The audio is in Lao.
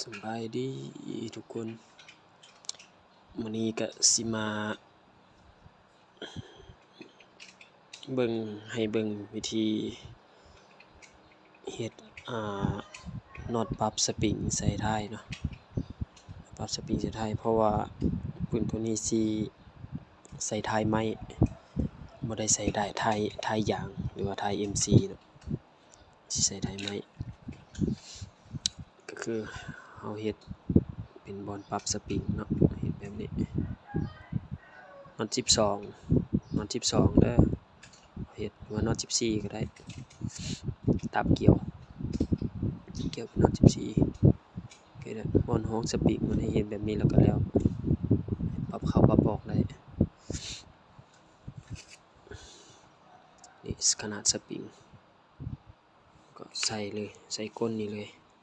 ສະບາຍດີທຸກຄົນ, ມື້ນີ້ກະຊິມາເບິ່ງ ໃຫ້ເບິ່ງວິທີເຮັດ ອ່າ ນັອດປັບສະປຣິງໃສ່ທ້າຍເນາະ, ປັບສະປຣິງໃສ່ທ້າຍ ເພາະວ່າປືນໂຕນີ້ຊິໃສ່ທ້າຍໄມ້ ບໍ່ໄດ້ໃສ່ທ້າຍ ທ້າຍ ທ້າຍຢາງ ຫຼືວ່າທ້າຍເອັມຊີເນາະ. ຊິໃສ່ທ້າຍໄມ້ ກໍຄືເຮົາເຮັດເປັນບ່ອນປັບສະປຣິງເນາະ, ເຮັດແບບນີ້ ນັອດສິບສອງ ນັອດສິບສອງເດີ, ເຮັດວ່ານັອດສິບສີ່ກໍໄດ້, ຕາມກ່ຽວ ກ່ຽວເປັນນັອດສິບສີ່ ກໍໄດ້. ບ່ອນຮອງສະປຣິງມັນໃຫ້ເຮັດແບບນີ້ແລ້ວກໍແລ້ວ, ປັບເຂົ້າປັບອອກໄດ້. ນີ້ຂະໜາດສະປຣິງ ກໍໃສ່ເລີຍ ໃສ່ກົ້ນນີ້ເລີຍ,